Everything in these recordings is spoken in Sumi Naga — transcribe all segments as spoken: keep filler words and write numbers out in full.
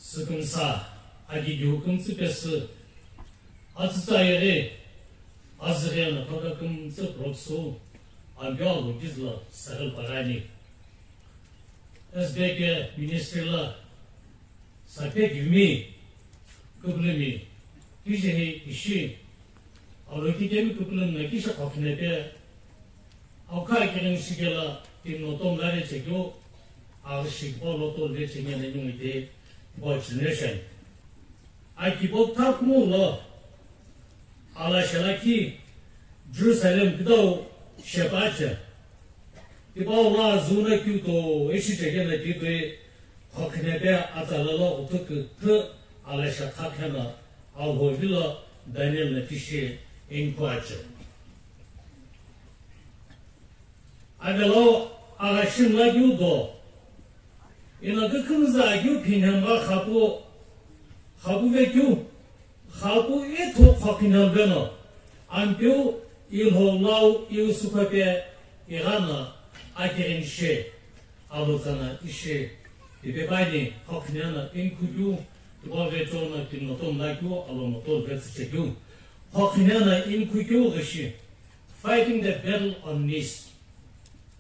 Sükümsa, aki kihu kümtsü pesü, atsütsa yeghi, azüghi no thoka kümtsü puroksu, ampeu alo kizü lo saghili paghi ani. S B K Ministry lo, Sakhe kivimi, küpülümi, kijehi ishi, aloki kemi küpülümi na kishi khokhinepe, akha kirin shikela, timi no tomla re chekeu, aghi shi po lo tol re chenya na nyungu ite, bo generation. Aki bo thakmu lo, ala shalaki, Jerusalem kidau shepache. Tipau lo azüna keu to ishi chekena keu toi, khokhinepe atsa lalo uthu küthü ala shakha khena Alhou vilo Daniel na tishi inkhu ache. Avelo agha shimla keu do. Ina kükümza keu phinhemgha khapu, khapu vekeu, khapu ithu khokhinhemgha no, ampeu ilhou lau iu sükhope ighana akirin she, alo tsana ishi, ipe pani, khokhinhena inkhu keu, tipau vechona timi no tomla keu, alo no tol vetsü chekeu. Khokhinhena inkhu keu ghishi, fighting the battle on knees.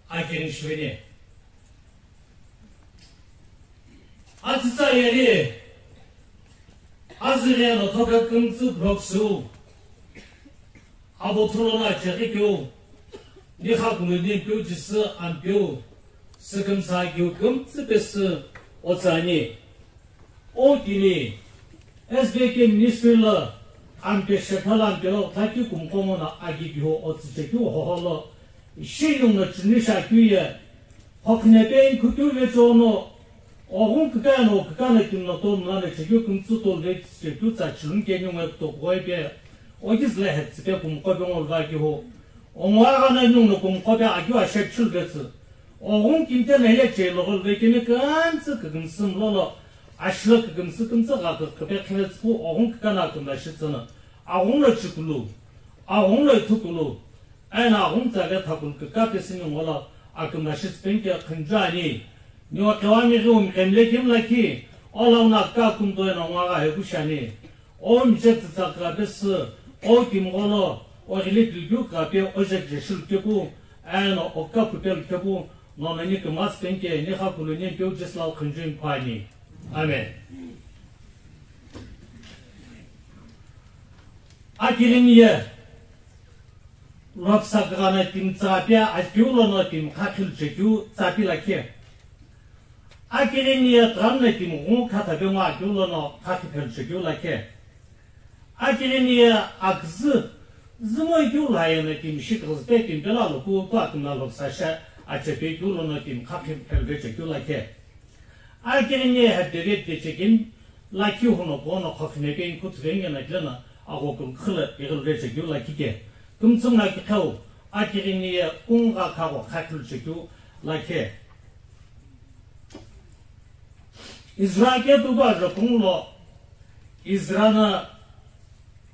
Akirin shiveni. Atsütsa yeri, azüghi no thoka kümtsü puroksu, abo thulo na chekeu, nikha kulu nempeu Jisü ampeu, sükümsa keu kümtsü pesü otsani. O tini, S B K Ministry lo, ampe shepha lo ampe lo, thaki kumqo mono agi kiho otsüche keu hoho lo, ishi nung no chini sha keu ye, khokhinepe inkhu keu vecho no, oghung kükano, kükano timi no tomla na chekeu kümtsü tol vetsü chekeu tsa chilun keni ngoi kutokughoi pe, oki züle hetsüpe kumqo pe ngolva kiho, ongo agha na nung no kumqo pe agi ashep chul vetsü. Oghung kimte na hile che loghol vekemi kümtsü kükümsü mlolo, ashilo kükümsü kümtsü gha küküpe khivetsü pu oghung kükana kümla shitsü no, aghung lo chikulu, aghung lo ithukulu, eno aghung tsa ve thakulu küka pesü ni ngolo akümla shitsü penke khünju ani. Niwo kewami ghi umqemle kimla ki, ola una küka kumto eno ngwa gha heku shani. O mije tsütsa kha pesü, o kimgholo, o ghili pilkeu kha pe, o jek jeshilu kepu, eno o kha kupelu kepu, no nani kümsü penke, nikha kulu nempeu Jisü lo khünju inkhu ani. Amen. Akirin ye, Lhoksa kugha no timi tsa pi akeu lono timi kha khilu chekeu tsa pi lakhi. Akirin ye tughamu no timi ghungu kha thape ngo akeu lono kha khiphelu chekeu lakhi. Akirin ye aküzü, zümo ikeu lhaye no timi shi kughuzu pe timi pelo aloku pu akümla lhoksa shi achepe ikeu lono timi kha khiphelu ve chekeu lakhi. Akirin ye hepdeve de chekeu lakhi huno pono khokhinepe inkhu thuvenge no kile no agho kümkhü lo ighilu ve chekeu lakhi ke. Kümtsü ngo no kiqheu, akirin ye kungugha kha gho kha khilu chekeu lakhi. Ezra ke tuba zho kunglo, Ezra no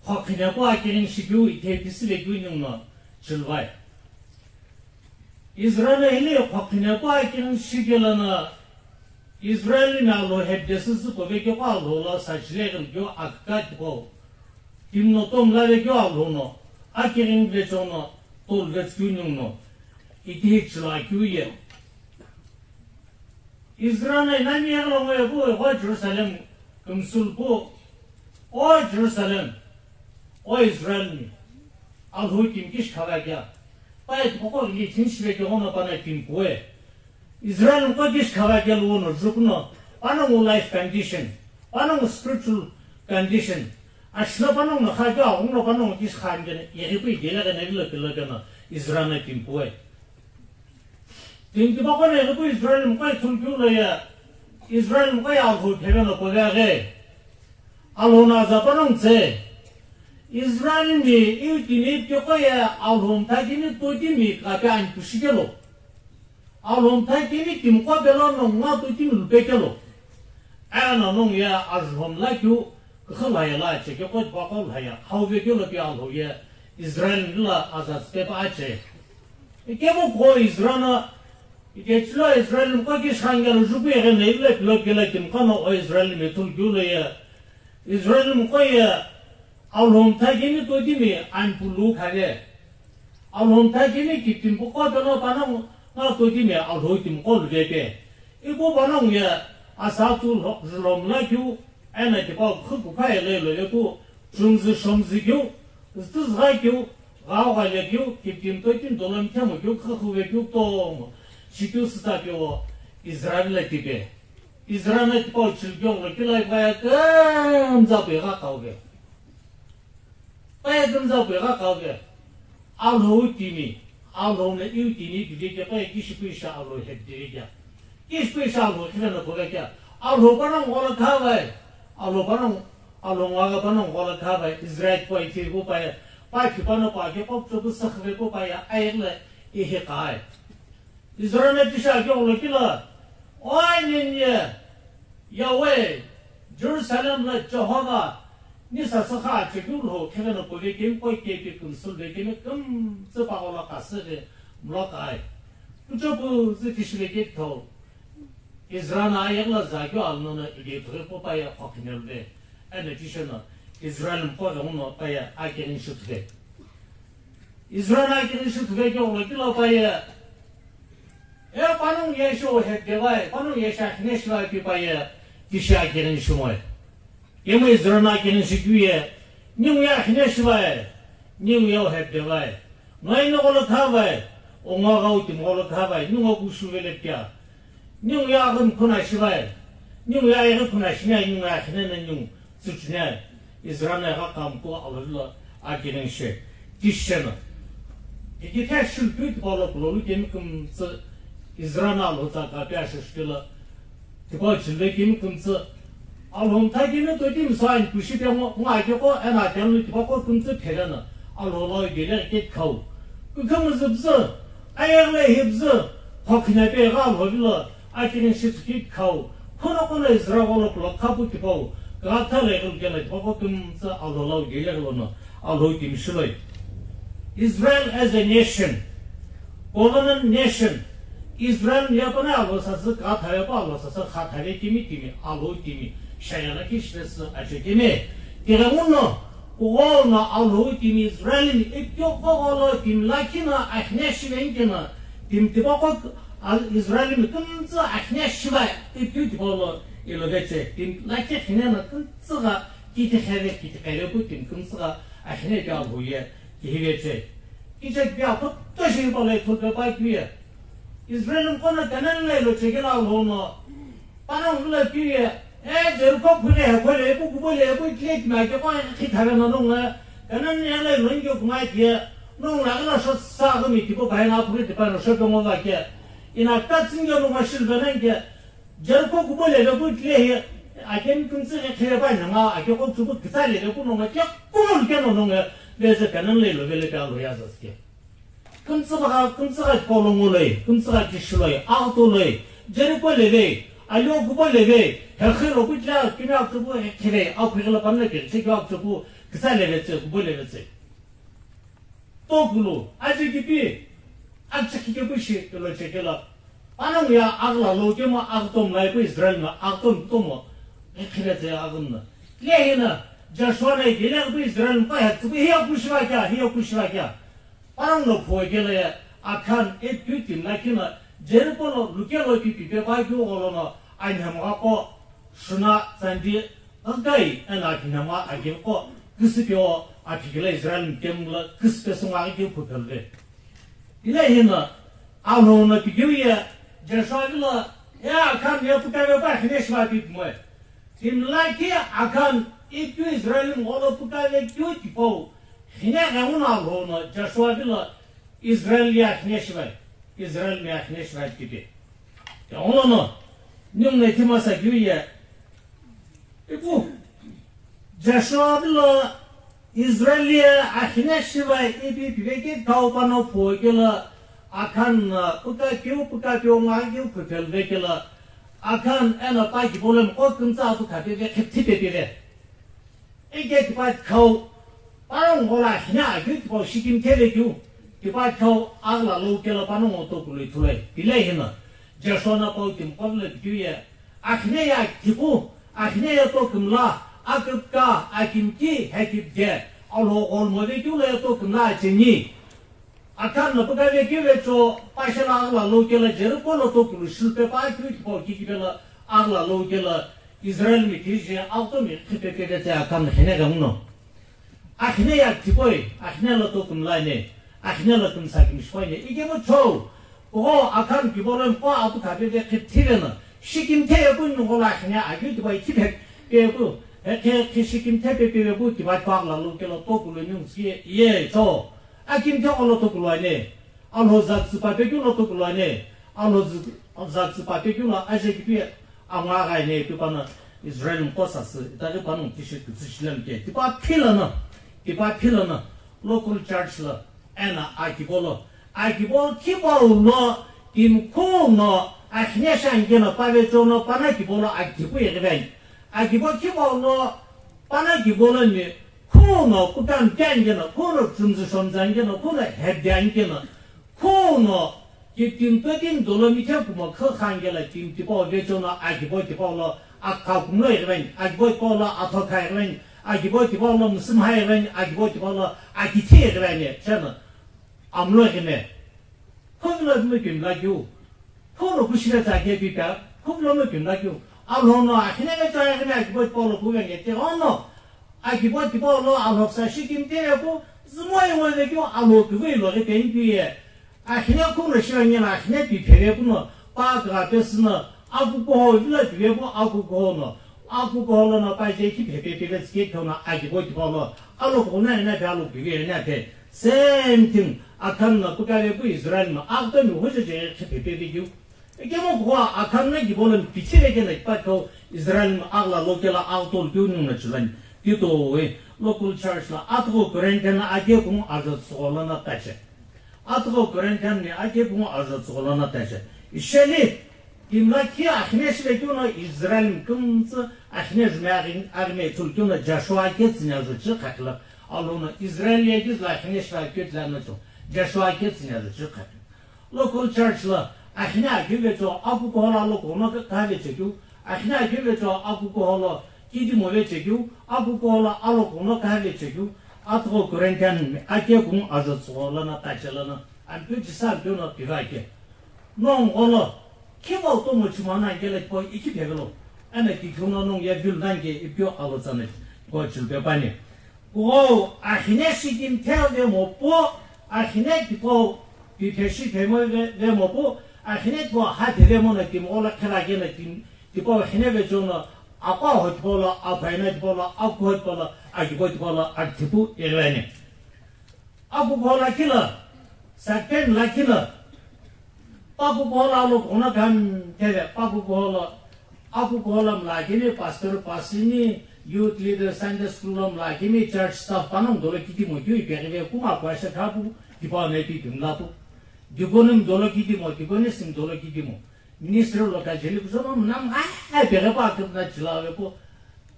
khokhinepu akirin shikeu ithepisi vekeu ningu no chiluvai. Ezra no hile khokhinepu akirin shikeu lono Israelmi Alhou hepdesü züko vekeu Alhou lo sachile keu aküka tipau. Timi no tomla vekeu Alhou no, akirin vecho no, tol vetsü keu ningu no, itihi chilo akeu ye. Ezra no inami yeghi lo ngoye pu, o Jerusalem kümsülu pu, o Jerusalem, o Israelmi, Alhou timi kishi khava kea, pa ye tipaqo ghili thinshi vekeu ghono pano timi puwe. Israelmi qo kishi khava kelu no jukuno, panongu life condition, panongu spiritual condition, ashilo panongu no kha keu, aghungu no panongu kishi kha keno, yeghi pu idele keno, ilo kilo keno, Israel no timi puwe. Timi tipaqo no yeghi pu Israelmi qo ithulu keu lo ye, Israelmi qo ye Alhou pheve no pove aghi. Alhou no aza panongu tse. Israelmi iu timi ipke qo ye Alhou mtha kini totimi kape ani pushi kelo. Alhou mtha kini timi qo pelo no nga totimi lupe kelo. Eno nongu ye ajulhou mla keu, kughu lhaye lo chekeu qo tipaqo lhaye, hau vekeu lo pi Alhou ye Israelmi lo aza tsüpe pa ache. Ikemu qo Ezra no Ikechilo Israel mqo kishi khangelo jupu eghenei lo pilo kela kimqono o Israel mi thulu keu lo ye. Israel mqo ye Alhou mtha kini totimi ani pulu khale. Alhou mtha kini kitim puqo pelo panongu nga totimi Alhou timqo luvepe. Ipu panongu ye asa tu lho-, jilomla keu, ena tipau khukupha ele lo yepu, chumzi shomzi keu, zituzgha keu, ghau ghale keu, kitim totim dolom kemu keu, khukhuve keu tomo, shikeu sita keu, Israel la tipe. Israel na tipau chilkeu lo kila ipaya kemza pe gha kauve. Paya kümza pegha kavya. Alhou timi, Alhou na iu timi pivekya paya kishipuisha Alhou hepdevekya. Kishipuisha Alhou khivena kovekya. Alhou panongu ghola khavai. Alhou panongu, Alhou ngaga panongu ghola khavai. Israel pua ithi pu paya. Paya khipano pua ke pop chobu sakhve pu paya. Ayerle ihi kai. Israel na tisha ke ghola kila. Oi ninye. Yahweh, Jerusalem la Jehovah, ni sasü kha chekeu lho kheveno kove kemi koi kepi kümsülve kemi kümtsü paghola kasüve mlo kai. Kuchopu zü kishive kethou. Ezra na ayegla zakeu alno na ide thore popa ya khokhinelve. Ene tisheno Israel mkove uno pa ya akerin shutve. Israel akerin shutve ke ulo kilo pa ya. E panongu ye sho hepdevai, panongu ye sha khine shivai pi pa ye, kisha kirin shimoe. Yemu Israel na kirin shikyu ye, ningu ya khine shivai, ningu ya hepdevai. Ngai no golo khavai, o ngo gau tim golo khavai, ningu ku shuvele pia. Ningu ya gun kuna shivai, ningu ya iri kuna shimai, ningu ya khine na ningu tsuchine. Israel na gha kam ko alhula akiring she. Tishena. Iki khe shilpit bolo kulolu kemi kumtsu. Israel na lo ta ka pya shishkila. Tipo chilve kemi kumtsu. Alhom ta kemi to kemi sa in kushi pe ngo, ngo ake ko, ena kemi tipo ko kumtsu phelena. Alhom lo gele ke khau. Ku kemu zubzu. Ayerle hibzu. Khokna pe ga alhom lo. Akiring shi tsuki khau. Kono kono Israel lo kulo khapu tipau. Gata le gul gele tipau kümtsa Alhou lau gele gelo no. Alhou timi shiloi. Israel as a nation. Covenant nation. Israel yapana Alhou sasü gata yapa Alhou sasü gata le timi timi Alhou timi. Shayana ki shilesi ache timi. Tira muno. Kughou no Alhou timi Israel mi ikyo kogholo timi lakhi no akhne shiven kino timi tipaqo Israel mi kümtsü akhne shiva ikyo tipaqo lo ilo veche timi lakhi khine no kümtsü gha kiti kheve kiti kheve pu timi kümtsü gha akhne kyo Alhou ye kihi veche. Kiche kyo aphoto shi pale thulpe pa kyo ye. Israel mi kono Canaan le lo chekela Alhou no. Panongu lo piye, e, Jericho phule he khole, epu kubo le, epu kile kima ke kwa khi thare no nonga, Canaan ya le lon ke kuma ke, nonga la la sho sa ga mi tipo bai na phule tipa no sho ngo va ke. Ina ka tsinge no ma shil venan ke, Jericho kubo le, epu kile he, a ke mi kümtsü ke khire ba na ma, a ke ko tsubu kitsa le, epu nonga ke, kumo ke no nonga, le je Canaan le lo vele ka lo ya zas ke. Kümtsügha, kümtsügha polo ngoloi, kümtsügha kishiloi, agtoloi, Jericho levei, alio kubo levei, hekhilo kutla kimya kubo hekhirei, akhirilo pamla ke, chekyo kubo kitsa levetsü, kubo levetsü. Tokulu, aji kipi, aji kike bushi, kilo chekelo. Panongu ya agla lo kemo agtom lai pu Israel ma agtom tomo, hekhiretsü agumna. Lehina, Joshua na gele pu Israel ma pa hetsu, hiya kushiva kya, hiya kushiva kya. Panongu no phuakelo ye Achan ipikeu timi lakhi no Jericho lo lukelo ipi pipe pa keu gholo no anhemgha qo shuna tsandi ghakai eno aphinhemgha aghili qo küsü peo aphikelo Israel mkemu lo küsü pesü ngo aghi keu phu pelve. Ile hino Alhou no pikeu ye Joshua vilo ye Achan ye pukave pa khine shiva pi pmoe. Timi lakhi Achan ipikeu Israel mgholo pukave keu tipau Khine ghenguno Alhou no Joshua vilo Israel ye akhine shivai, Israel mi akhine shivai tipi. Ghenguno no, ningu ne thima sa keu ye. Ipu, Joshua vilo Israel ye akhine shivai ipi piveki kau pano phuakelo Achan no puka keu puka keu nga keu phutel vekelo Achan eno pa kipolem ko kümtsa atu khapeve khipthi pepeve. Ike tipa khau, panongu ghola hina akeu tipa shikim thele keu, tipa khau agla lo kelo panongu to kuloi thuloi, tile hina. Joshua no pau timi qo lo pikeu ye, Akhine ye akitipu, Akhine ye tokimla, akipka, akimki, hekipde, Alhou gholomo vekeu lo ye tokimla acheni. Akhan no pika vekeu vecho, pashe lo aghüla lo kelo Jericho lo tokulu shilpe pa keu tipau kikipe lo aghüla lo kelo Israel mi kije auto mi khipe kete Akhan hene ga uno. Akhine ye akitipoi, Akhine lo tokimla ne, Akhine lo kimsa kimshipoi ne, ikemu chou, kugho Akhan kibo lo mkho apu khape ve khipthile no, shikimthe ye pu nungo lo Akhine akeu tipau ikhipe pe pu, he khe, khe shikimthe pe pe ve pu tipau aghüla lo kelo tokulu nyungsi ye chou. Akimthe gholo tokulu ane, Alhou zaktsü pa pekeu lo tokulu ane, Alhou zi-, zaktsü pa pekeu lo aje kipi angwa ghaine pi pano Israel mkho sasü, itaghi pano tishi kitsü shilem ke, tipa philana, tipa philana, local church lo, ena akibo lo, akibo kibau lo, kimkhu no, Akhine shanke no, pave chono, pana kibo lo, akipu yeghiven, akibo kibau lo, Pana kibo lo mi, khuno kutam kyan keno, khuno chumzü shomzan keno, khuno hepyan keno, khuno kitim petim dolo mithe kumo khü khan kelo tim tipau vecho no akibo tipau lo akha kumlo ighiveni, akibo tipau lo athokha ighiveni, akibo tipau lo müsümha ighiveni, akibo tipau lo akithi ighiveni, cheno amlo ighime. Khuvilo mi pimla keu. Khuno kushile tsa ke pita, khuvilo mi pimla keu. Alhou no Akhine ve tsa Akhine akibo tipau lo kuve nge te ono. Akibo tipau lo Alhou sa shikim te ve ku, zumo ingo ve keu Alhou kuve ilo ke ten pi ye. Akhine khuno shila nge na Akhine pi phe ve kuno, pa kra pe sino, aku koho vilo pi ve ku aku koho no. Aku koho lo no pa je ki phe pe pe ve tsike keu na akibo tipau lo. Alo ko na ina pe alo kuve ina pe. Same thing, Akhan no kukave pu Israel no, akto mi hujo je khipe pe video. Ekemo kukua Akhan no gibolo mi pichire ke na kipa kau Israel no agla lo kela akto lo keu nung na chulani. Kito we, local church la atko Corinthian ake kung ajo tsogolo na tache. Atko Corinthian ni ake kung ajo tsogolo na tache. Isheli, Timla khi Akhine shive keu no Israel mi kümtsü Akhine jume aghi-, aghime ithulu keu no Joshua ketsüni ajo chü khakila. Alo no Israel ye kizü lo Akhine shive keu tila no cho Joshua ketsüni ajo chü khakila. Local church lo Akhine akeu vecho akukuho lo alo kono ka-, kave chekeu. Akhine akeu vecho akukuho lo kidimo ve chekeu. Akukuho lo alo kono kave chekeu. Atko Corinthian mi ake kung ajo tsogolo na tache lo no. Ampeu chisa ampeu no piva ke. Nongu gholo, khipau tomo chimana kele po iki phevelo. Ena kikhu no nongu ye view nani ke ipyo alo tsane ko chilpe pani. Kugho, Akhine shikim theo ve mo po, Akhine tipo, piphe shi phe mo ve, ve mo po, Akhine tipo ha phe ve mo na kim ola khela ke na kim, tipo Akhine ve chono, akwa ho tipo lo, akwa ina tipo lo, akwa ho tipo lo, akibo tipo lo, aktipu irene. Akukuho lakhi lo, Satan lakhi lo, pakukuho lo alo kono khan keve, pakukuho lo, akukuho lo mlakini, pastor pasini, youth leader, Sunday school lo mlakini, church staff panongu dolo kidimo keu ipeghive kuma kuasha khapu, tipau nepi pimlapu. Deacon mi dolo kidimo, deaconess mi dolo kidimo. Ministry lo kajeli kuzono mnam ai peghepa kipna chilave po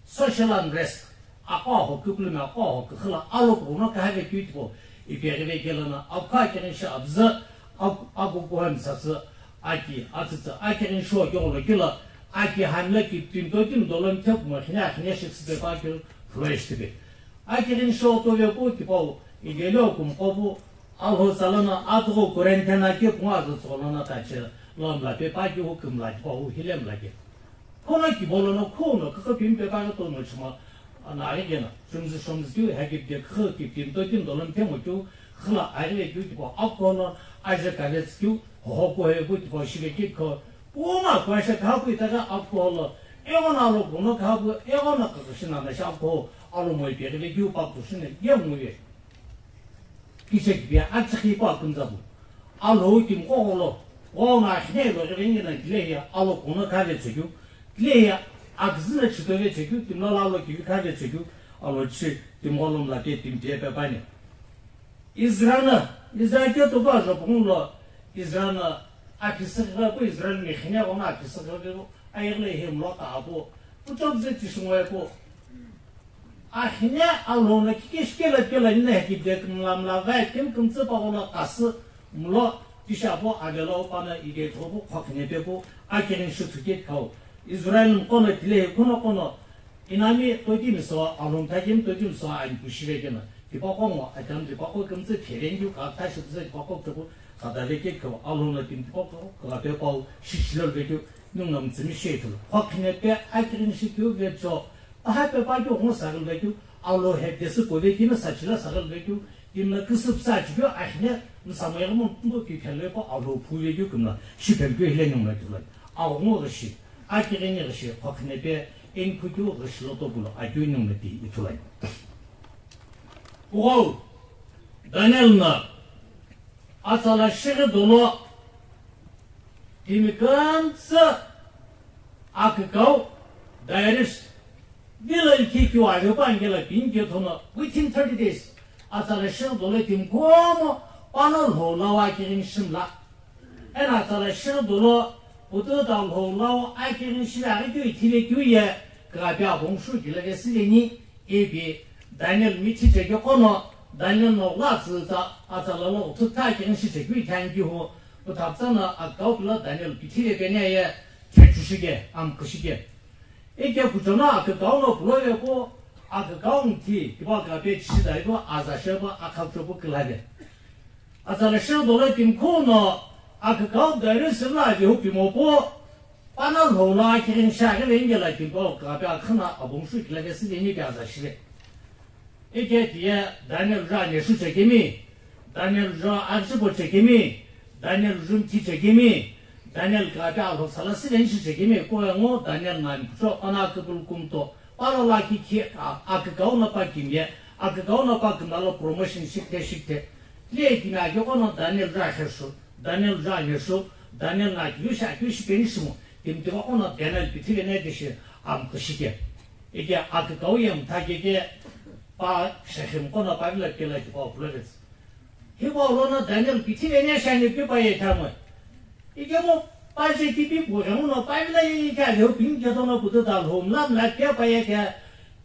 social unrest. Aqo aho kukulume aqo aho kukhila alo kuno kahave keu tipo ipeghive kelana akha keghin shi abza aku kuhan sasü aki atsütsü akeghin shuo kegolo kila aki hanla ki tinto tin dolon thep mo khine akhine shik sipe pa keu flush tipe. Akeghin shuo tove pu tipau igelo kumqo pu Alhou tsa lono atughu Corinthian ake pungu azo tsügho lono tache lo mla pe pa keu kümla tipau hile mla ke. Khono kibo lono khono küküpimi pe pa tono chuma ana aghikena, shumzü shomzü keu, hekipde kükü kiptimi totimi dolo mthemo keu, khüla aghile keu tipau akono, aje kavetsü keu, hoho kohe keu tipau shive keu kho, puma kuasha khapu itagha akono, eghono alo kono khapu, eghono küküshina nasha ako, alo moi pe ghile keu pa kushina ye nguye. Kichekipia achikhi pa kümtsa pu. Alhou timi qo gholo, ghono akhine lo ghivengina tilehi alo kono khave chekeu, tilehi aküzü na chhitove chekeu, timi lo alo kivi khave chekeu, alo chi timi gholo mla ke timi tiye pe pani. Israel na, Israel ke to ba jo pungu lo, Israel na akisakha pu Israel mi khine ghono akisakha pu, ayeghle he mlo ta apu, kuchop ze tisungwe pu. Akhine Alhou no kike shikela kela nina heki dek mla mla vai kim kümtsü pa ghono kasü mlo Tisha pu avelo pano ike thopu khokhinepe pu akirin shuthu ke khau. Israel mkono tile he kuno kono inami tokimi so alhumthakimi tokimi so ani pushive kena. Tipaqo ngo atam tipaqo kümtsü pherengyu ka thashi tsü tipaqo tuku kadave ke khau alhumna tim tipaqo kape pau shishilol vekyu nungna mtsümi shethul. Khokhinepe akirin shikyu vecho. Ahape pa kyu ngo sagil vekyu. Alo he desi kove kina sachila sagil vekyu. Timna küsüp sa chikyo ahine msamaya mo mbo ki phelve po alo phuve kyu kumna. Shi phelkyu hile nungna tulai. Awo ngo gashi. Akirin gashi. Khokhinepe inkhu kyu gashi loto kulo akyu nungna ti itulai. Ugo Daniel na atsala shighi dolo timi kümtsü akükau Darius vilo ikhi kiu aveu pa angela pinke thono within thirty days atsala shighi dolo timi kumo pano lhou lawa akirin shimla. Ena atsala shighi dolo putu ta lhou lawa akirin shimla aghi keu ithile keu ye kaghape abong shu kila ke sileni. Ipi Daniel mithi chekeu qono Daniel no ghula tsütsa atsala lo uthu tha kirin shi chekeu ithang kihu puthaptsana akau pula Daniel pithi le pene ye thechu shike amkhu shike. Ike kuchono akükau no pulo ye pu akükau mthi kipa kape chishidai pu aza shepu akhakucho pu kilave. Atsala shighi dolo timi kuno akükau Darius la avehu pimo pu Pana lhou lo akirin shi aghi vengela kimpau kape akhana abong shu kila ke sileni ke aza shile. Ike tiye Daniel ju aneshu chekemi, Daniel ju ajibo chekemi, Daniel ju mthi chekemi, Daniel kape alhou sala sileni shi chekemi, ko ngo Daniel nani kucho pana aküpulu kumto, pala la kikhi a-, akükau na pa kimye, akükau na pa kimla lo promotion shikte shikte. Le kimi ake kono Daniel ju akheshu. Daniel ju aneshu, Daniel na akeu shi akeu shi peni shimo, timi tiqo qono Daniel pithi vene tishi amkhu shike. Ike akükau ye mtha keke pa shekhi mqo no pa vilo kela tipau pulo vetsü. Hipau lono Daniel pithi vene shi ani pi pa ye thamoi. Ike mo pa je kipi pu ghenguno pa vilo ye ike alheu pini ke tono putu ta lhou mla mla ke pa ye ke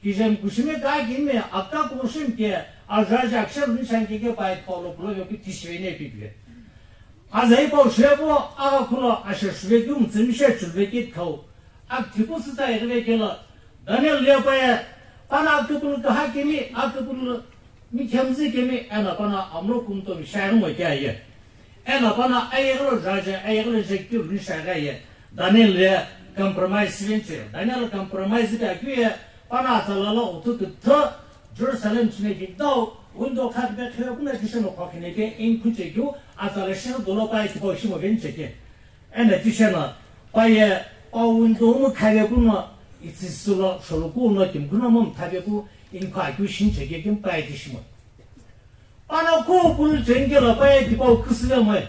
Kijem kushime ka kinme apta kushim ke ajaja aksher nishan ke ke pai polo pulo yo ki tishvene pipile. Azai pau shebo aga kulo asher shvekyu mtsimi she chulvekit khau. Ak thipu sita egvekela. Daniel le paye pana akupul kaha kimi akupul mikhemzi kimi ena pana amro kumto mishai mo kya ye. Ena pana ayeglo jaja ayeglo jekti rishai ga ye. Daniel le compromise sivin che. Daniel compromise ka kyu ye pana atsala lo uthu kuthu Jerusalem chine ki dau window khat be khyo kuna kishe no khokine ke in kuche kyu atsala shino dolo pai tipo shimo vin che ke. Ena kishe no paye pa window mo khale kuno itsi sulo sholo kuno kim kuno mo thabe ku in kha kyu shin che ke kim pai kishimo. Pana khupul chengela paye tipau küsüle moe.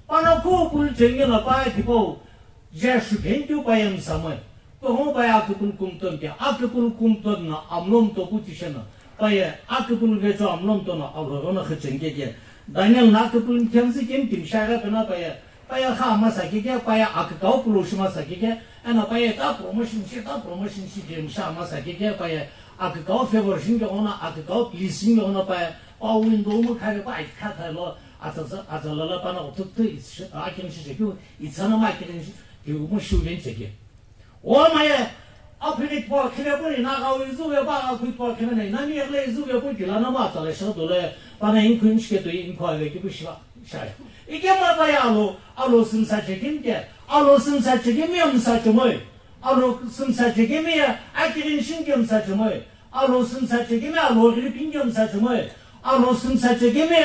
Pana khupul chengela paye tipau je shukhen keu paye msa moe. Kuhou paye akupul kumton ke, akupul kumton na amlom to kutishena. Paye akupul vecho amlom to na alhoro na khechengke ke. Daniel na akupul mkhemzi kem kimshara pena paye Paye kha ama sakike, paye akükau pulushi ma sakike, ena paye ta promotion shi, ta promotion shi je msha ama sakike, paye akükau favor shinke ona, akükau please shinke ona paye, pa window mo khare pa ai kha thailo, atsa, atsa lala pana utuk tu itsi, akin shi je kyu, itsana ma akin shi, kyu mo shu len cheke. O maye, aphikit po khile po ni na ga izu ve pa, akhit po khile ni, nani ekle izu ve po kila na ma tsale sha dole, pana in kuin shike to in ko ave ki bu shiva, shai. Ike ma pa ya alo, alo simsa chekim ke, alo simsa chekim ya msa chemoi. Alo simsa chekim ya, akirin shin ke msa chemoi. Alo simsa chekeme, alo ghilipingi msa chemoi. Alo simsa chekeme,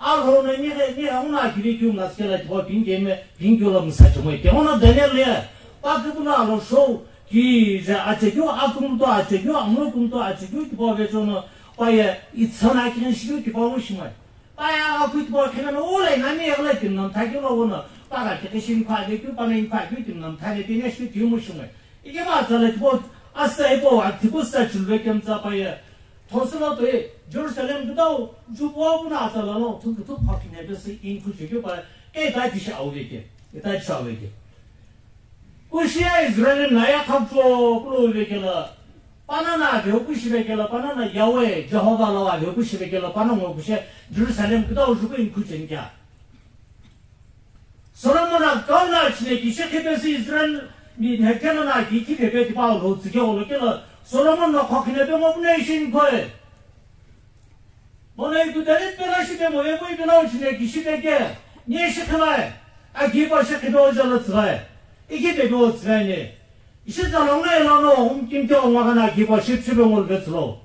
alo na nighe, nighe una kiri kyu mlaskela tiwa pingeme, pingkyo la msa chemoi. Te ona Daniel le, pa kibuna alo show, ki je achekyo, akumto achekyo, amno kumto achekyo, tiwa vechono, paye, itsana kinshikyo, tiwa ushimoi. Paye, akui tiwa khemeno, ole, nani egla kimnam thakyo lo wono, paga kikishin kwa lekyo, pana in kwa kyo kimnam thakyo, tineshi tiumushimoi. Ike ma tsala tipo asa ipo atipo sa chulve kemtsa paye. Thosilo toe Jerusalem kudau jupo puna atsala lo thuk thuk phakine besi in kuchikyo pa ke ta disha auleke. Ke ta disha auleke. Kushia Israel na ya khapcho kulo vekela. Pana na ve kushi vekela, pana na Yahweh, Jehovah la ve kushi vekela, pana ngo kushia Jerusalem kudau jupo in kuchen kya. Solomon akau no chine kishi khipesü Israel mi hekelo no aki khiphe pe tipau lo tsike olo kelo Solomon no khokhinepe ngo pune ishi nikhoe. Mono iku David pela shipe mo epu ipela uchine kishi peke. Nye shikhilae. Aki pa shikhipe ojalo tsghae. Iki pepe o tsghae ne. Ishi zalonga ela no um kimte ongwa kana aki pa ship shipe ngol vetslo.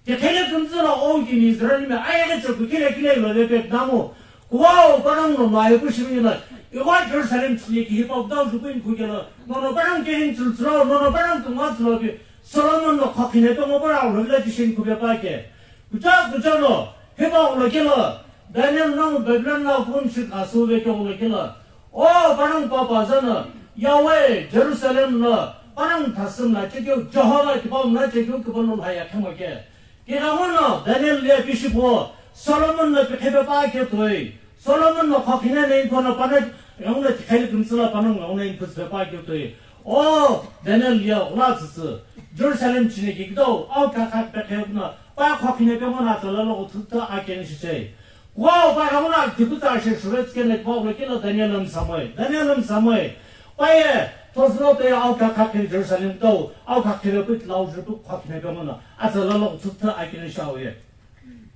Kekhele kümtsü lo o kimi Israel mi ayeghi chekukile kile lo le pek namu. Kuwao panang no mai pu shimi la. Iwa Jerusalem chine ki hipa dau ju kuin kukela. Nono panang ke hin chul chlo, nono panang kungwa chlo ki. Solomon no khokhinepe ngo para lo la tishin kupe pa ke. Kucha kucha no, hipa ulo kelo, Daniel no Babylon no kum shik asu ve ke ulo kelo. O panang papa zana, Yahweh, Jerusalem no, panang thasum na chekeu, Jehovah tipau na chekeu kibalo haya khemo ke. Kiramu no, Daniel le pishipo, Solomon no pikhipe pa ke toi. Solomon no khokhine nei kono pana ngauna tikhali kümtsüla pana ngauna input pepa kyo toi. O Daniel ya ula tsütsü. Jerusalem chine ki kdo au ka kha pe khe na pa khokhine pe mona tsala lo thukta a ken shi chei. Wow pa ngauna tipu ta she shurets ke ne pa lo kila Daniel am samoi. Daniel am samoi. Pa ye toslo te au ka kha pe Jerusalem kdo au ka khe pe lau ju khokhine pe mona. A tsala lo thukta a ken shi au ye.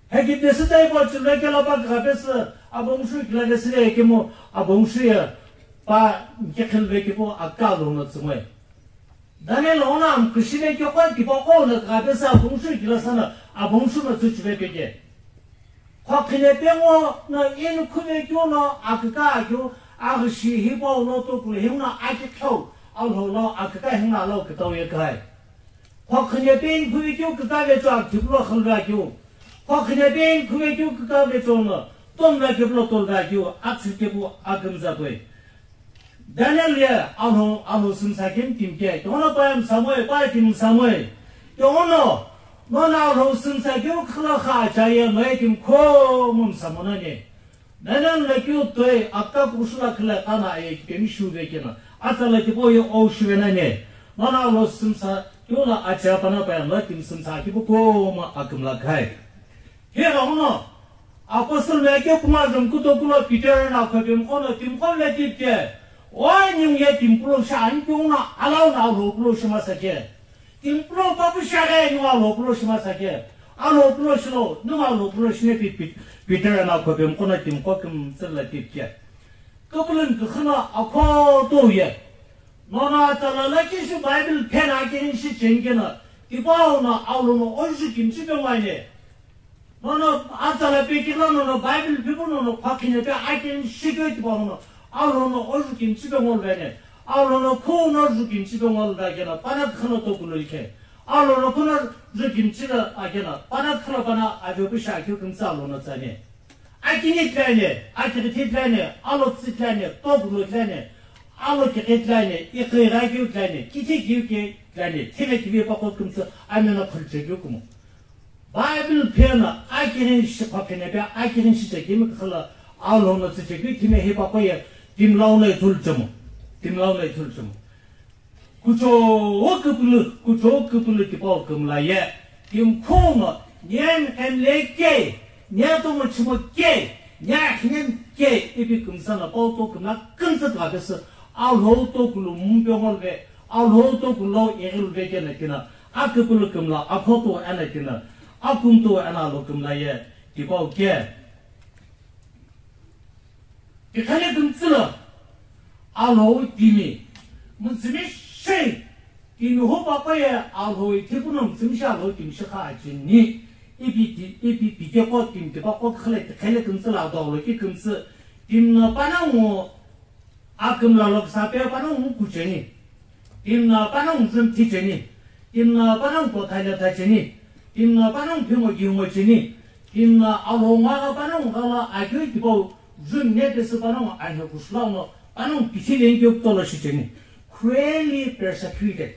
Heki desi taibo chulvekelo pa kagha pesü abongushu kila desi le kemu abongushu ye pa nkekhilve kipu akalo no tsumwe. Daniel ona am kushine kyo kwa kipa ko na kagha pesü abongushu kila sana abongushu no tsuchve peke. Khokhine pengo no in khuve kyo no akaka kyo agshi hipa ulo to kule himna akikho alho lo akaka himna lo kitau ye kai. Khokhine peng khuve keu kükave cho akthiplo khulvakeu. Khokhine peng khuve keu kükave cho no tomvakeplo tolvakeu, atsükeu akümzakeu. Daniel ye alho, alho sümsa kemi timke. Tono pa msamoi, pa kim msamoi. Tono, nona alho sümsa keu khla kha chaye, no ye kim kho mum samonane. Nana na keu toi aka kushula khla kana aye kemi shuve kena. Atsa la tipo yo o shuve nane. Mana lo simsa keu la acha pana pa la tim simsa kipu koma akümla khai. He ga uno. Apostle me ke kuma jom kuto kula Peter na khapem kono tim kom le tip ke. O nyung ye tim pulo sha an keu na alau na lo pulo shima sa ke. Timplo papu shaghe nunga lo pulo shima sake. Alo pulo shilo, nunga lo pulo shine pi, pi, Peter ana khope mkona timko kim tsirla tipke. Kapulun kukhuna akho to ye. Nona tsala la kishu Bible phena kirin shi chengena. Tipau na aulo no oju kim chipe ngwane. Nono atsala pekila nono Bible pipu nono khwakhine pe akin shikyo tipa hono. Alono oju kimchi pe ngol vene. Alono khuno ju kimchi pe ngol vagena. Pana khano to kulo ikhe. Alono khuno ju kimchi la agena. Pana khalo pana ajo pe sha kyo kimsa alono tsane. Akini tlane, akini tlane, alo tsi tlane, to kulo tlane. Alo kike tlane, ikhe ra kyo tlane, kithi kyo ke tlane. Thime kibe pa ko kimsa amena khulche kyo kumo. Bible phena akirin shikha phena pe akirin shiche kimi khala alo no tse kimi kimi he pa ko ye tim lau na ithul chemo. Tim lau na ithul chemo. Kucho o kupulu, kucho o kupulu ki pau kumla ye. Tim khoma nyen kemle ke, nya to mo chimo ke, nya hinen ke ipi kumsa na pau to kumla kumsa ka bes alo to kulu mumpe ngol ve, alo to kulo egil ve ke na kina. Akupulu kümla, akhoto ana kina, akumto ana lo kümla ye, tipau ke. Tikhale kümtsüla, Alhou timi, mtsimi shei, timi ho papa ye, Alhou tipuno mtsimi shei Alhou timi shikha achini, ipi ti, ipi pike ko timi tipa ko khale, tikhale kümtsüla, adolo ki kümtsü, timi no pana ngo, Akümla lo ksa pe panongu kucheni. Timna panongu zümthi cheni. Timna panongu kothaile thacheni. Timna panongu phimo kihimo cheni. Timna alonga panongu gala akeu tipau zun ne pesi panongu anhe kushulauno panongu pithi lengeu tolo shicheni. Cruelly persecuted.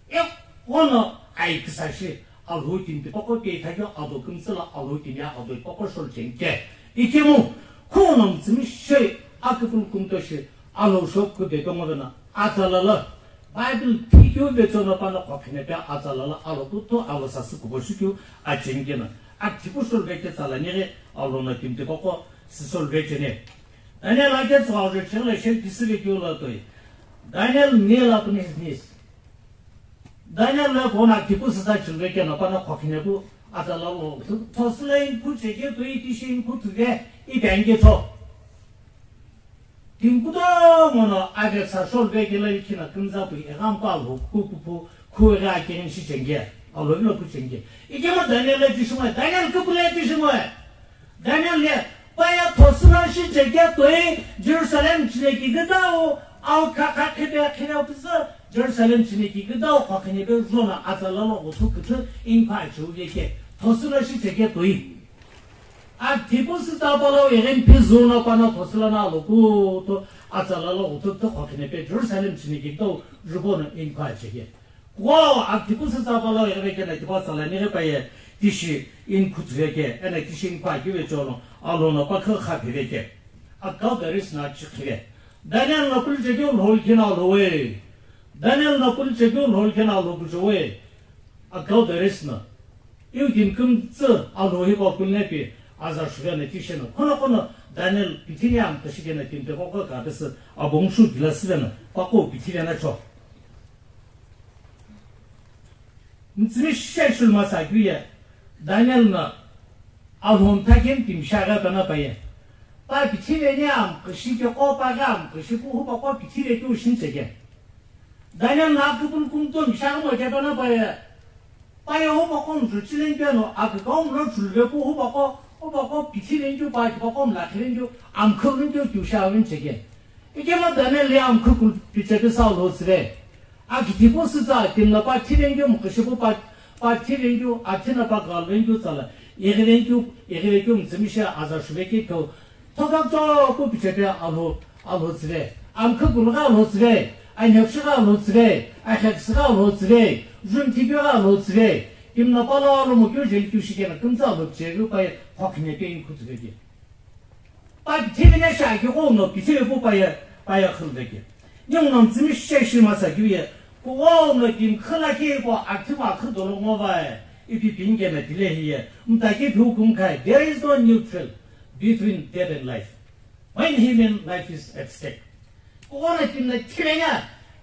Ekhono ai kisa shi. Alhou timi tipaqo pye ithakeu ado kümtsüla Alhou timi ye ado tipaqo sholucheni ke. Ikemu, khuno mtsimi shei aküpülü kümto shi Alhou shokhu de tongo vena. Atsalala, Bible phikeu vecho no pano khokhine pe atsalala Alhou kuthu Alhou sasü kubo shikeu acheni kena. Akithipu sholu veke tsalani ghi Alhou no timi tipaqo sisolu vecheni. Daniel aketsüghü ajo chighi lo shell pisüve keu lo toi. Daniel kneel upon his knees. Daniel lo kona tipu sütsa chilve keno pana khokhinepu atsa la lo. Thosüla inkhu cheke toi tishi inkhu thuve ipi anike cho. Timi kutomo no aveksa sholuve kelo ikhina kümza pui eghampa lo kukupu khuweghi akeghi shichenge. Alo vilo kuchenge. Ikemu Daniel le tishimoe. Daniel kupule tishimoe. Daniel ye, pa ye thosüla shicheke toi Jerusalem chineki küdau, au khakha khipe khire püsü, Jerusalem chineki küdau khokhinepe zona atsa la lo ghuthu küthü inkhu achiu veke. Thosüla shicheke toi. Akitipu sütsa palau ighini phi zona pana thosüla na lo kuto atsa la lo ghuthu küthü khokhinepe Jerusalem chineki küdau jupo no inkhu acheke. Wow, akitipu sütsa palau ighini kena tipa tsala nighi pa ye tishi inkhu thuve ke, ena tishi inkhu akeu ve chono, alo no pa khü kha phive ke. Akau Darius na chikhive. Daniel na pulche keu lhol kena lo we. Daniel na pulche keu lhol kena lo kujo we. Akau Darius na. Iu timi kümtsü alo hipa kulnepi aza shuve na tishi na. Khono khono Daniel pithini am tashike na timi te koko ka pesi abong shu gila sive na. Pako pithini na cho. Ntsimi shishe shulma sa keu ye, Daniel na Alhou mtha kemi timi shi aghi pena paye. Pa pithiveni amkhishi ke qo pa ghi amkhishi pu hupa qo pithive keu shi ncheke. Daniel na aküpülü kümtsü timi shi aghi mo kepena paye. Pa ye hupa qo mjuchilenkeu no akükau mlo chuluve pu hupa qo, hupa qo pithivenkeu pa kipa qo mlakhivenkeu amkhüvenkeu keu shi aghi ncheke. Ikemu Daniel ye amkhükulu pichepesü Alhou tsüve. Akitipu sütsa timi no pa thivenkeu mkhishipu pa, pa thivenkeu, athi no pa ghalvenkeu tsala, ighivenkeu, ighivekeu mtsümi shi aza shuvekeu keu, thokha kutomo pu pichepe Alhou, Alhou tsüve. Amkhükulu ghi Alhou tsüve, anhekshi ghi Alhou tsüve, akhekshi ghi Alhou tsüve, jumthikeu ghi Alhou tsüve. Timi no pa lo alomo keu jeli keu shikena kümtsü Alhou pichekeu pa ye khokhinepe inkhu tsüvekeu. Pa pithiveni shi akighi no pithive pu pa ye, pa ye khuluveke. Ningu no ntsimi shishe shi masa keu ye, kughengu no timi khü lakhi pu akithimu akhü dolo ngo vae, ipi pinikena tile hiye, mtaki phi hukumu khai, there is no neutral between death and life. When human life is at stake. Kughengu no timi no thiveni,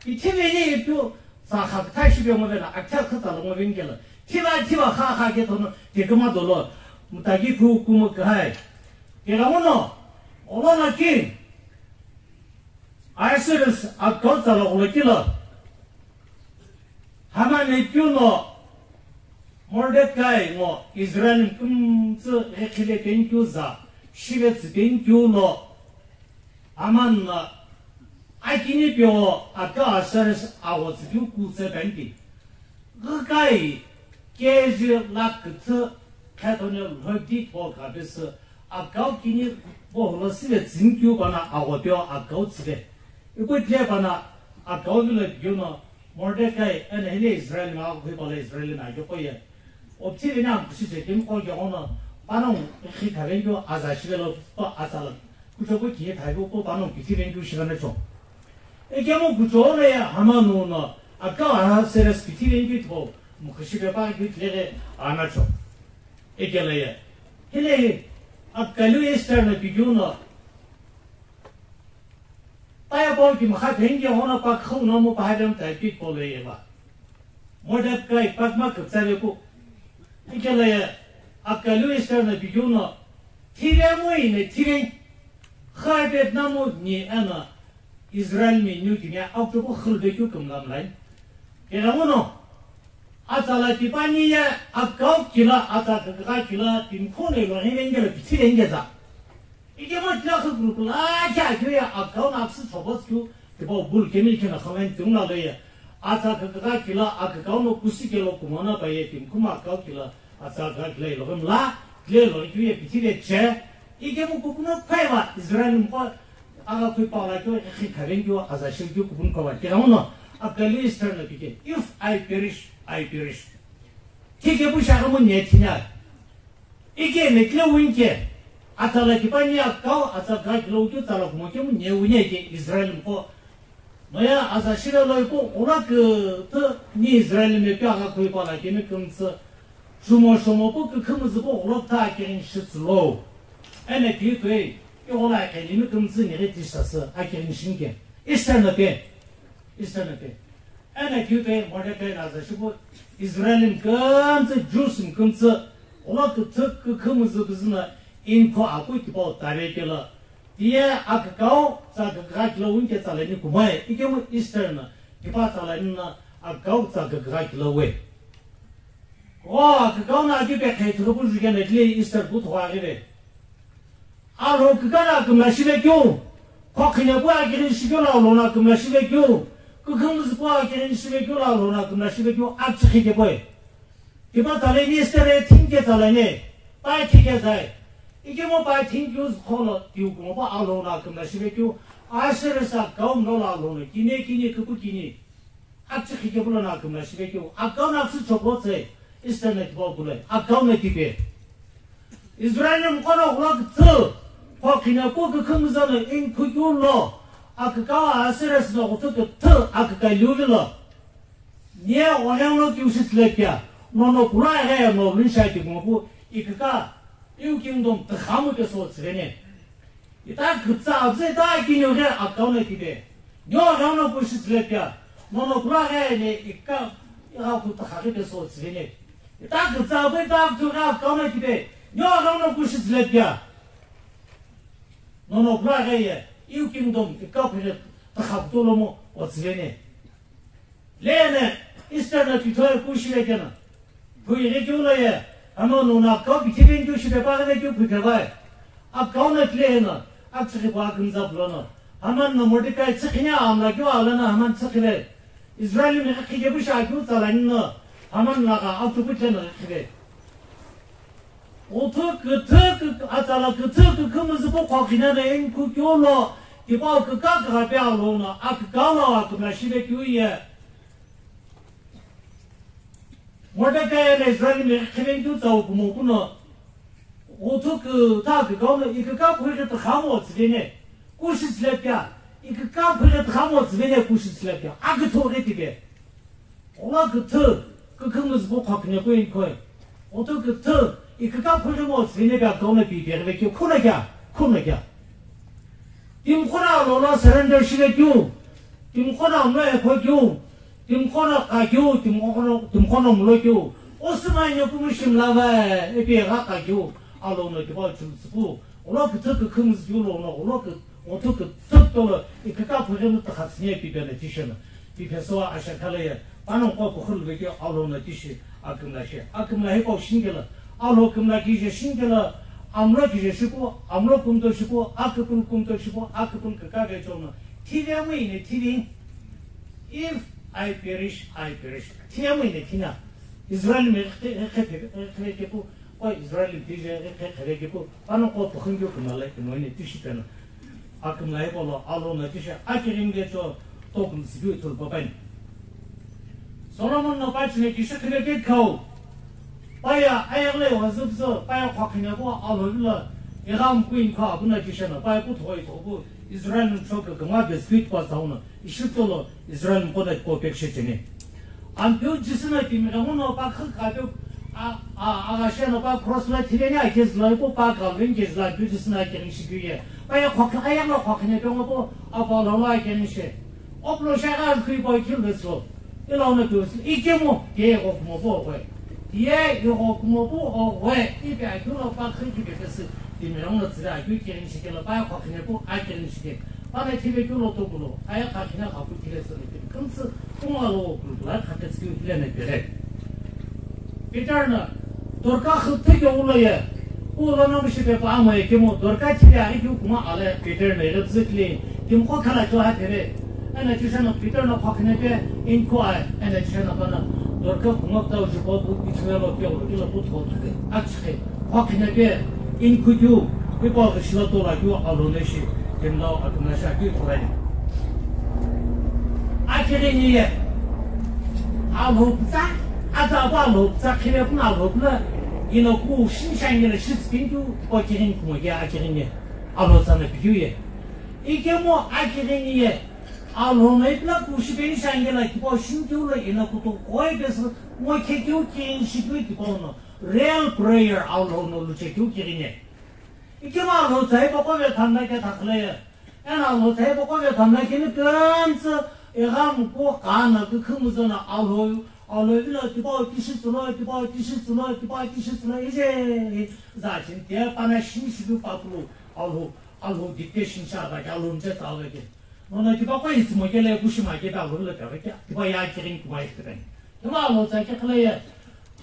pithiveni ipu tsa kha kütha shipe ngo vena, akitha khü tsa lo ngo veni kelo. Thiva, thiva, kha, kha ke thono, teküma dolo, mtaki phi hukumu khai. Keghenguno, olo lakhi, Ahasuerus akau tsa lo ghulokilo, Haman ipikeu no, Mordecai ngo Israel kümtsü ghi khile penikeu za, shive tsü penikeu no, Haman no, akini peo akau Ahasuerus aghotsü keu kutse penti. Ghikai, kg lakh küthü khetone lhokdi po kapesü akau kini po hulo sive tsünikeu pana agho peo akau tsüve. Ipu tile pana akau vilo pikeu no Mordecai eno hile Israel mi agho khui pala Israel mi aghi qoye. Opthi veni amkhishi che kemi qo keghenguno panongu khi khavenkeu aza shivelo pa atsala. Kuchopu kiye thaive upo panongu pithivenkeu shivena cho. Ikemu kuchou lo ye Haman no, akau Ahasuerus pithivenkeu tipau, mkhishipe pa keu tileghi anacho. Ikelo ye. Hile hi, akaliu Esther no pikeu no, pa ye pau kimkha phenike hono pa khau no mu pa haidam tai pik polo ye ba. Mordecai pakma küptsave pu. Ikelo ye, akaliu Esther no pikeu no, thire mu ine thire. Kha Vietnam ni eno Israel mi niu timi akchopu khulvekeu kümla mlai. Keghenguno, atsala tipani ye akau kila, atsa kükha kila, timi khone lo hengengelo pithire ngeza. Ikemu tila khukulu kula kya kyo ye akau na aksü chobo tsükeu, tipau bul kemi kena khawen tiunga lo ye. Atsa kükha kila, akükau no kusi kelo kumona pa ye timi khuma akau kila, atsa kükha kila ilo kemla, kile lo kyu ye pithive che. Ikemu kukuno khweva Israel mko, aga khui pala kyo, khi khaven kyo, aza shil kyo kukuno khweva. Keghenguno, akaliu Esther no pike, if I perish, I perish. Thike pu shaghi mu ne thinya. Ike mekile winke, atsala tipani akau, atsa kükha kilo keu tsala kumo kemu ne wine ke Israel mko. Noya aza shile lo ipu, ula ke te ni Israel mi pia ka kui pala kemi kümtsü. Chumo shomo pu ke kümtsü pu ula ta ke in shitslo. Ene ki tui. Ighola akhenimi kümtsü nighi tishasü akighini shinike. Easter na pe. Easter na pe. Ena kiu pe Mordecai na za shipu Israel mkümtsü, Jews mkümtsü, gholo küthü kükümüzü küzü na inkhu aku tipau tare kelo. Tiye akükau tsa kükügha kilo winke tsalani kumoe, ikemu Easter na tipa tsalani na akükau tsa kükügha kilo we. O, akükau no akipe khe thulupu jukena tile Easter kuthu aghive. Alhou kükana kümla shive keu. Khokhine pu akighini shikeu lo alhou no kümla shive keu. Kükümüzü pu akighini shive keu lo alhou no kümla shive keu. Achikhi kepoe. Tipa tsalani Easter e thinke tsalani. Pai thike zai. Ikemu pai thinke uz kholo tiu kumo pu alhou no kümla shive keu. Asheresa kaum lo lo alhou no. Kine kine kupu kine. Achikhi kepu lo no akümla shive keu, akükau no aksü chopotse, Easter na tipau kule, akükau no tipe. Israel mkhono gholo küthü, khokhine pu kükümüzü no inkhu keu lo, akükau Asheresa no ghuthu küthü akükau liu vilo. Nie ohengo kiu shi tsülepia, nono kula eghe no luisha ti kumo pu, iküka, iu kingdom tükhamu peso tsüvene. Ita kütsa avzü ita kiniu ghi akükau no tipe. Nyo aghengu no kushi tsülepia. Nono kula ghi ne ika igha ku takha ghi peso tsüvene. Ita kütsa avzü ita küthu ghi akükau no tipe. Nyo aghengu no kushi tsülepia. Nono kula ghi ye. Iu kingdom ika phire takha kutu lomo otsüvene. Lene, Easter na tithoe kushi vekena. Phuighi keu lo ye, Haman no na kau pithi veni keu shipe pa ghene keu phuipe vai. Akükau no tile na, akchighi pa kümza pulono. Haman no Mordecai tsikhine amla keu alana Haman tsikhive. Israel mi khike pu sha keu tsalani no, Haman lagha aktupu tile no khive. Uthu küthü kü-, atsala küthü kükümüzü pu khokhine no inkhu keu lo, tipau küka kügha pe alhou no, akükau lo akümla shive keu ye. Mordecai eno Israel mi khiveni keu tsau kumo kuno, uthu küthü akükau no, iküka phughi tükhamo tsüvene, kushi tsülepia, iküka phughi tükhamo tsüvene, kushi tsülepia, aküthü ghi tipe. Gholo küthü, kükümüzü pu khokhine pu inkhu. Uthu küthü, iküka phughi mo tsüvene pe akükau no pi pe ghi ve keu, khuno kea, khuno kea. Timi qo no alhou lo surrender shive keu, timi qo no amlo ekho keu, timi qo no kha keu, timi qo no, timi qo no mlo keu. O sü mai nyo kumu shi mla va, ipi gha kha keu, alhou no tipau chimtsü pu. Gholo küthü kükümüzü keu lo no, gholo kü-, uthu küthü tolo, iküka phughi no takha tsüne pi pe no tishena. Pi pe so asha khala ye, panongu qo kukhulu ve keu alhou no tishi akümla shi. Akümla hipau shingela, alhou kümla kije shingela, amlo kije shipu, amlo kumto shipu, aküpün kumto shipu, aküpün küka ve chono. Thive mu ine thivi. If I perish, I perish. Thive mu ine thina. Israel mi khe, khe, khe, khe, khe pu, o Israel mi tije, khe, khe, khe, khe pu, panongu qo pukhun keu kümla le, kümla ine tishi pe no. Akümla hipau lo alhou no tishi akighini kecho tokulu tsükiu thulu pa pai. Solomon no pa chine kishi khile ke khau. Paye ayeghi lo wazüpüzü, paye khokhine pu alhou lo, igha mkhu inkhu apu no tishi no, paye pu thoi thopu, Israel no choke kümgha biscuit pa tsau no, ishi tolo, Israel mkhono tipau pekishe cheni. Ampeu Jisü no timi ghenguno pa khü kha peu, a, a, aghashe no pa cross lo thiveni akizü lo ipu pa Calvary kizü lo ampeu Jisü no akighini shi keu ye. Paye khokh-, ayeghi lo khokhine pe ngo pu, apu alhou lo akighini shi. Opulo shi aghi khui pa ikhilu vesü lo. Ilo no keu vesü lo. Ikemu, ye igho kumo pu oghwe. Ye igho kumo pu oghwe. Ipi akeu lo pa khü kipe pesü. Timi ghenguno tsüve akeu kighini shi kelo, paye khokhine pu akighini shi ke. Pano thive keu lo tokulu, aye khakhina khapu thile sü lo kümtsü, kungalo kulu kula khakhe tsü keu hile ne pere. Peter no, Dorka khüthü keu lo ye, u lo no mishi pe pa amo ye kemu, Dorka thile aghi keu kuma ale, Peter no ighi püzü kile, timi qo khala keu ha pere. Eno tishi no Peter no khokhine pe, inkhu aye, eno tishi no pano, Dorka kuma kutau jupo pu, ithulu lo keu lo, ilo pu thothu pe, achikhi. Khokhine pe, inkhu keu, hipau ghi shilo tola keu alhou no ishi, timi lo akümla shi akeu ithulu ani. Akighini ye, alhou pütsa, atsa pu alhou pütsa khile pu no alhou pu lo, ino ku shi shangila shi tsüpeni keu, hipau kighini kumo ke akighini ye, alhou tsa no pikeu ye. Ikemu akighini ye, alhou no ipi lo ku shipeni shangila tipau shini keu lo ino kutu koi pesü, ngo khe keu kighini shi keu tipau no. Real prayer alhou no luche keu kighini. Ikemu Alhou tsa hipaqo vethamla kethaküle ye. Eno Alhou tsa hipaqo vethamla kini kümtsü ighamuku qana kükhümüzü no Alhou, Alhou vilo tipau tishi tsülo, tipau tishi tsülo, tipau tishi tsülo, ije za chin tiye pana shini shilu papulu Alhou, Alhou dictation shava ke, Alhou mche tsa ave ke. Nono tipaqo itsümo kele kushima ke ta Alhou vilo kave ke, tipau ya kirin kumai ke tani. Ema Alhou tsa keküle ye.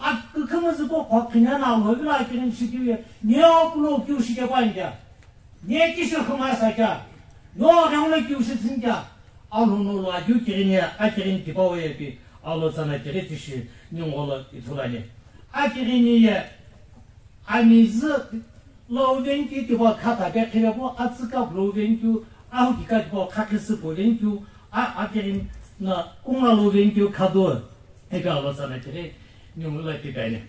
Akükümüzü ko khokhinya na Alhou vilo akirin shikiu ye. Nye o kulo kiu shike kwa nja. Nye kishi khuma sa kya. Nye o renglo kiu shi tsin kya. Alhou no lo akiu kirin ye, akirin tipau ye pi. Alhou tsa na kiri tishi nyungo lo ithulani. Akirin ye. Amizü lo venkeu tipau khata pe khire pu, atsüka lo venkeu, ahukika tipau khakhisü pu venkeu, a, akirin na kunga lo venkeu khadu, ipi Alhou tsa na kiri, nyungu lo pi bani.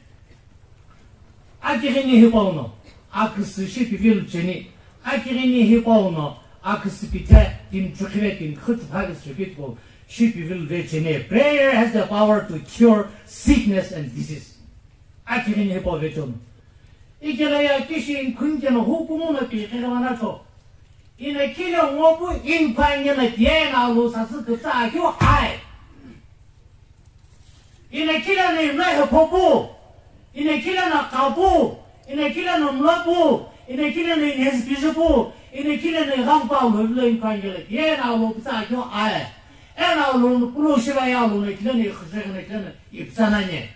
Akirin ni hipau no, aküsü shi pivil cheni, akirin ni hipau no, aküsü pithe, timi chukhive timi khuthu phakisü shi pitipau, shi pivil ve cheni. Prayer has the power to cure sickness and disease. Akirin hipau vechon. Ikela ya kishi inkhun keno hukumu no pi khere mana cho. Ina kile ngopu inkhwa ngena tiye na lo sasü kütsa akyo ai. Ina kile no ina hephopu. Ina kile no kapu. Ina kile no mlopu. Ina kile no inhezi pijipu. Ina kile no ighampa lo vilo inkhwa ngela tiye na lo kütsa akyo ai. Ena lo no pulo shira ya lo no kile no ikhujega no kile no ipsa nanye.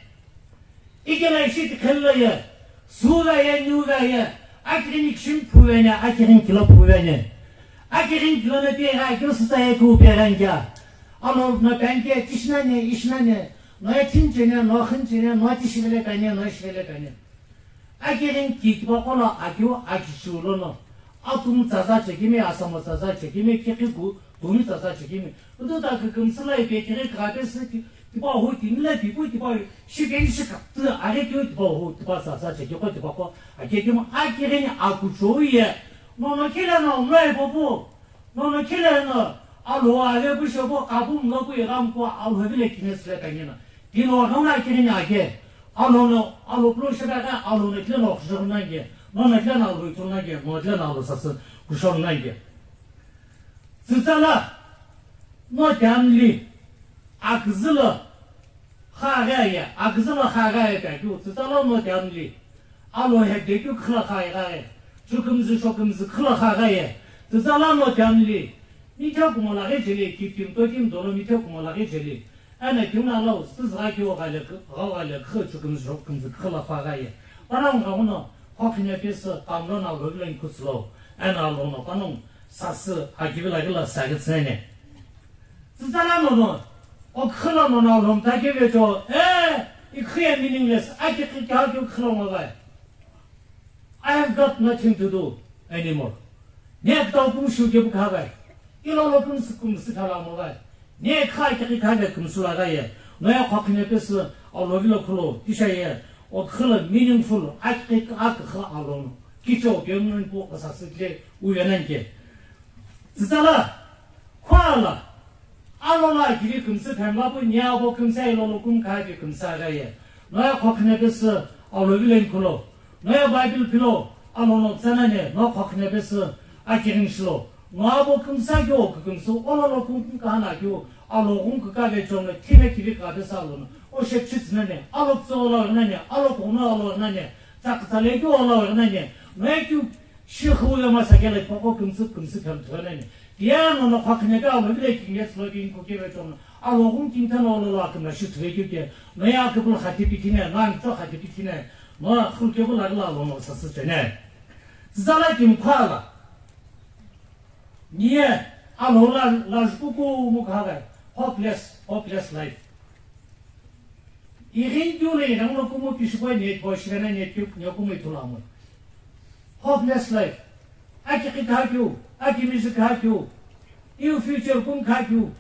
Ikela ishi tikhello ye, suva ye, nyuva ye, akirin kishim phuve ne, akirin kilo phuve ne. Akirin kilo ne pera, kilo sita ye ku pera nja. Ano no penke, tishna ne, ishna ne, no ye tinche ne, no khinche ne, no tishivele kane, no ishivele kane. Akirin ki tipaqo lo akiu, akichiu lono. Atumu tsaza chekimi, asamo tsaza chekimi, kikhi gu, tumi tsaza chekimi. Utu ta kükümsü la ipe kiri kaghi pesü ki, tipau hu timi la pipu tipau shi keni shi ka, tü aghi keu tipau hu, tipau sa sa che keko tipau ko, ake kemu akirin akuchou ye. Nono kile no mlai popu. Nono kile no Alhou ave pu shepo kapu mlo pu ighamko Alhou vile kine sile kanyena. Tino nono akirin ake. Alhou no, Alhou pulo shebe ka, Alhou no kile no khuzhou nange. Nono kile no Alhou ithul nange, nono kile no Alhou sasü kushou nange. Tsütsala, no damli, aküzü lo kha aghi aye, aküzü lo kha aghi aye ta keu, tsütsala no damli, alo hede keu khüla kha aghi aye, chukümzü shokümzü khüla kha aghi aye, tsütsala no damli, mithe kumo laghi jeli, kitim totim dolo mithe kumo laghi jeli, Eno keu no Alhou, sütüzü gha keu ghale, ghau ghale, khü chukümzü, chukümzü, khüla kha gha ye. Panongu gha uno, khokhinya pesü, kamlo no Alhou vilo inkutsülo. Eno Alhou no, panongu, sasü, akivi la kila sa kitsüne. Tsütsala nono, o khüla nono Alhou mta keve cho, eh, ikhriye meaningless, aki ki kha keu khüla ngo ghai. I have got nothing to do anymore. Ne kutau kümshu kepu khagai. Ilolo kümsü kümsü khala mogai. Ne kha kiki khagai kümsü lagai ye. Noye khokhinya pesü Alhou vilo khulo, tisha ye. O khüla meaningful, akiki akikha Alhou no. Kicho kemnun pu kasasükle uyananke. Tsütsala, Khwala, alo la kiri kümsü phenla pu nia abo kümsü ilo lo kum kha pi kümsü aga ye. Noye khokhinya pesü Alhou vilo inkulo. Noye Bible pilo, alo no tsana ne, no khokhinya pesü akiring shilo. No abo kümsü ki o kükümsü, olo lo kum kum kahana ki o, alo kum kaka ve chong ne, thime kiri ka pesü alo no. O shepchi tsina ne, alo tso olo ne, alo kono olo ne, tsak tsale ki olo ne. Noye ki Shi khu le masa kele poko kümsü kümsü kümsü kümsü kümsü kümsü. Tiye no no khokhinya pe Alhou vile kinge tslo kin ko keve chong. Alhou kum kin thano lo la kümla shi thre keu ke. No ya ke bul khati pitine, no an cho khati pitine. No khul ke bul la lo no sasü chene. Zala kim khala. Niye Alhou la la juku ku mu khagai. Hopeless, hopeless life. Ighin keu le irang lo kumu pishipo ne po shirana ne keu ne kumu ithulu amo. Hopeless life. Aki ki kha keu, aki music kha keu. Iu future kum kha keu.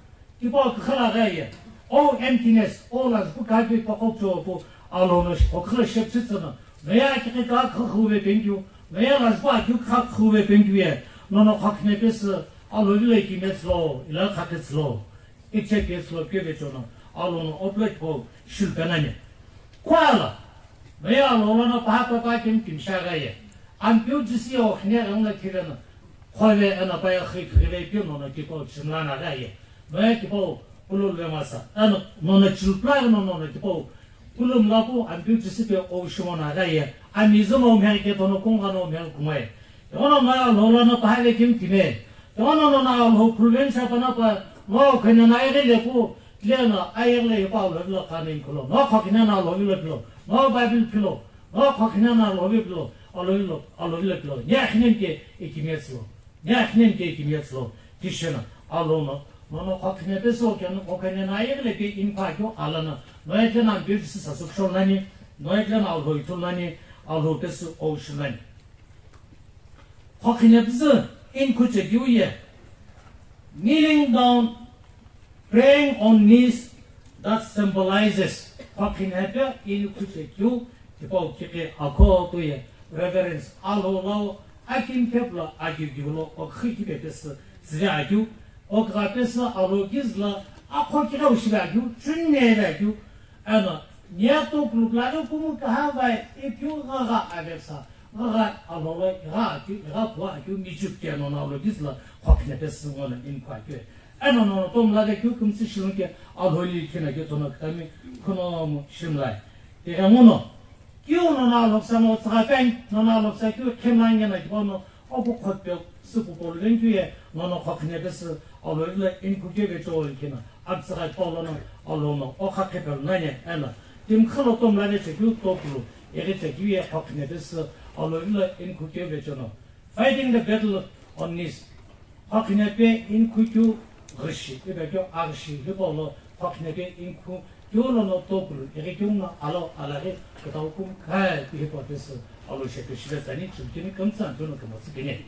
Tipau khala ga ye. O emptiness, o la ku kha keu pa kok cho po Alhou no o khala shep chit sana. Noye aki ki kha khu ve pengyu. Noye la ku aki kha khu ve pengyu ye. No no khokhinya pesü Alhou vile ki metslo, ila kha ketslo. Iche ke slo ke ve chono, Alhou no oplek po shil kanane. Khwala, noye Alhou lono paha papa kim kim shagaye. Ampeu Jisü ye oxhine ghenguno khiveno, khove eno paye xi khivei piu nono kipau chimlana ghaye. Noye kipau pululuvemasa, eno nono chilpla eno nono kipau pulumlapu Ampeu Jisü pe oushimona ghaye. Amizü no mheghi ketono kungano mheghi kumoe. Yono noye Alhou lono pahave kimtime. Yono nono Alhou phuluveni chapana pa, no khene na ayeghi lepu, tleno ayeghi le ipa Alhou vilo kane inkhulo. No khokhine na Alhou vilo pilo. No Bible pilo. No khokhine na Alhou vilo, Alhou vilo, Alhou vilo pilo. Ni akhine mike ikimiye tsülo. Ni akhine mike ikimiye tsülo. Tishena, Alhou no, nono khokhine pesu okeno, khokhine na ayeghi le pe inkhu akeu alana. Noye tleno Ampeu Jisü sasü kushon nani. Noye tleno Alhou ithulu nani. Alhou pesu oushun nani. Khokhine püzü inkhu chekeu ye. Kneeling down, praying on knees, that symbolizes. Khokhine pe inkhu chekeu, tipau kikhi akho kuye, reverence, Alhou lo, akim pheplo akeu keu lo, okhi kipe pesü, tsiri akeu, okgha pesü Alhou kizü lo, akho kikhi ushive akeu, chunne akeu, eno, niye tokulu kula kumu kaha vai, ipyu ghagha aveksa, ghagha Alhou lo igha akeu, igha pu akeu, michuk ke nono Alhou kizü lo, khokhine pesü ngono inkhu akeu. Eno nono tomla de keu kümtsü shilunke Alhou li khina keu tono kutami, kuno mu shimlai. Tighenguno, keu nono Alhou kisa no tsügha peng, nono Alhou kisa keu khemla ngena kibono, opu khotpe süpu polu veng keu ye, nono khokhine pesü, Alhou vilo inkhu keu vecho ikina, atsügha paulono, Alhou no, okha khepelo nani, eno, timkhalo tomla de chekeu tokulu, ighi chekeu ye khokhine pesü, Alhou vilo inkhu keu vecho no. Fighting the battle on knees. Khokhine pe inkhu keu ghishi, ibe keu aghishi, hipau lo khokhine pe inkhu keu lono tokulu, ighi keu no alo alaghi, kutau kum khai, hipau pesü, Alhou shepe shive tsani, chimkini kümtsü antu no kümtsü kini.